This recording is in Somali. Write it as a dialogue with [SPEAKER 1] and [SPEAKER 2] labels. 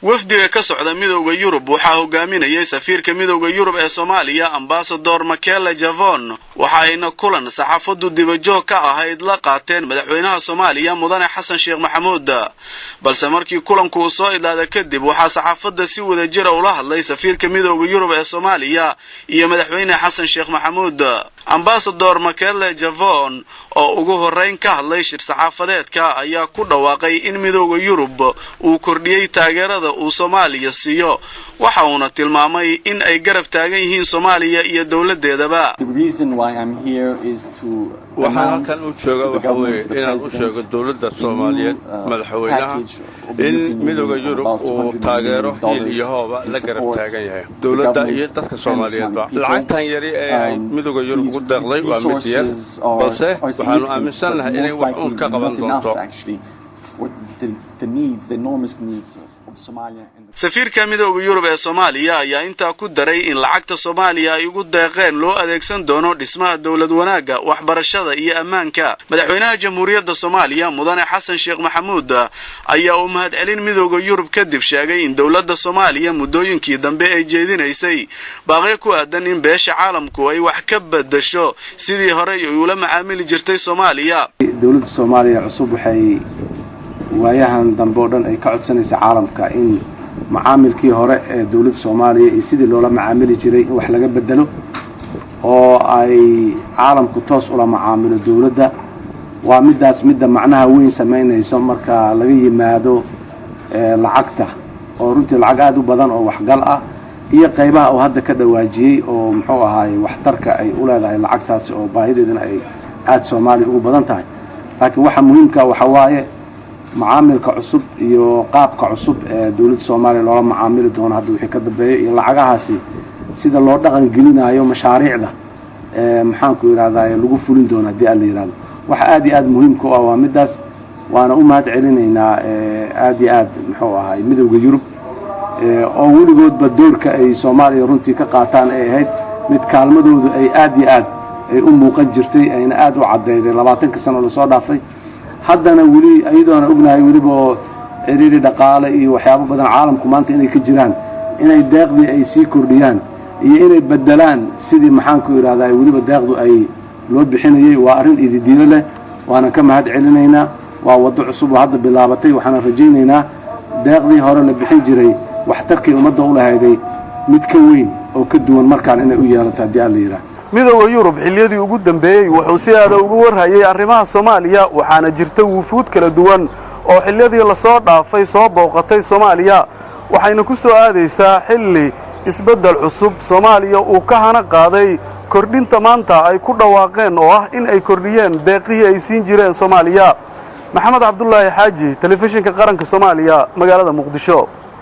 [SPEAKER 1] Wafdiga ka socda Midowda Yurub waxaa hogaaminayay safiirka Midowda Yurub ee Soomaaliya, Ambasador Michele Cervone. Waxa ayna kulan saxaafaddu dibajoog ka ahayd la qaateen madaxweynaha Soomaaliya, Mudane Xasan Sheekh Maxamuud. Balse markii kulanku uu soo idlaada kadib, waxaa saxaafadda si wada jira ula hadlay safiirka Midowda Yurub ee Soomaaliya iyo Madaxweyne Xasan Sheekh Maxamuud. Ambasador Michele Cervone oo ugu horrayn ka hadlay shir saxaafadeedka ayaa ku dhawaaqay in Midowda Yurub uu kordhiyey taageerada uu Soomaaliya siiyo, waxa uuna tilmaamay in ay garab taagan yihiin Soomaaliya iyo dowladdeedaba.
[SPEAKER 2] Waxaan halkan u jooga waxa weeye inaan u sheego dowladda Soomaaliyeed, madaxweynaha, in Midowda Yurub uu taageero hiil iyo hooba la garab taagan yahay dowladda iyo dadka Soomaaliyeedba. Lacagtan yari ee ay Midowda Yurub ugu deeqday waa mid yar, balse waxaanu aaminsannahay inay wax uun ka qaban doonto.
[SPEAKER 1] Safiirka Midowda Yurub ee Soomaaliya ayaa intaa ku daray in lacagta Soomaaliya ay ugu deeqeen loo adeegsan doono dhismaha dowlad wanaagga, waxbarashada iyo ammaanka. Madaxweynaha Jamhuuriyadda Soomaaliya, Mudane Xasan Sheekh Maxamuud, ayaa uu mahadcelin Midowda Yurub kadib sheegay in dowladda Soomaaliya muddooyinkii dambe ay jeedinaysay baaqyo ku aadan in beesha caalamku ay wax ka bedasho sidii horey ay ula macaamili jirtay Soomaaliya.
[SPEAKER 3] Dowladda Soomaaliya cusub waxay waayahan dambe oo dhan ay ka codsanaysa caalamka in macaamilkii hore ee dowladda Soomaaliya iyo sidii loola macaamili jiray in wax laga bedelo oo ay caalamku toos ula macaamilo dowladda. Waa middaas midda macnaha weyn samaynayso marka laga yimaado lacagta, oo runtii lacag aada u badan oo waxgal ah, iyo qaybaha uu hadda ka dhawaajiyey oo muxuu ahaay waxtarka ay u leedahay lacagtaasi, oo baahideedana ay aada Soomaaliya ugu badan tahay. Laakiin waxa muhiimka waxa waaye macaamilka cusub iyo qaabka cusub ee dowladda Soomaaliya loola macaamili doono hadda wixii ka dambeeya, iyo lacagahaasi sida loo dhaqan gelinayo mashaariicda maxaanku yidhahdaa lagu fulin doono haddii aan la yidhahdo. Waxa aada iyo aada muhiimka u ah waa middaas, waana u mahad celinaynaa aada iyo aad muxuu ahaay Midowda Yurub, oo weligoodba doorka ay Soomaaliya runtii ka qaataan ay ahayd mid kaalmadoodu ay aada iyo aad ay u muuqan jirtay, ayna aada u caddayday 20-ka sano lasoo dhaafay. Haddana weli iyadoona ognahay weliba oo ciriiri dhaqaale iyo waxyaabo badan caalamku maanta inay ka jiraan, inay deeqdii ay sii kordhiyaan iyo inay bedelaan sidii maxaanku idhahdaa weliba deeqdu ay loo bixinayay, waa arrin ididiilo leh, waana ka mahad celinaynaa. Waa waddo cusub oo hadda bilaabatay. Waxaana rajaynaynaa deeqdii hore la bixin jiray waxtarkay ummadda u lahayday mid ka weyn oo ka duwan markaan inay u yeelato haddii aan la yidhaah.
[SPEAKER 1] Midowda Yurub xilliyadii ugu dambeeyey wuxuu si aada uga warhayay arrimaha Soomaaliya, waxaana jirta wufuud kala duwan oo xilliyadii lasoo dhaafay soo booqatay Soomaaliya. Waxayna ku soo aadaysaa xilli isbeddel cusub Soomaaliya uu ka hana qaaday kordhinta maanta ay ku dhawaaqeen, oo ah in ay kordhiyeen deeqihii ay siin jireen Soomaaliya. Maxamed Cabdulaahi Xaaji, Telefishinka Qaranka Soomaaliya, magaalada Muqdisho.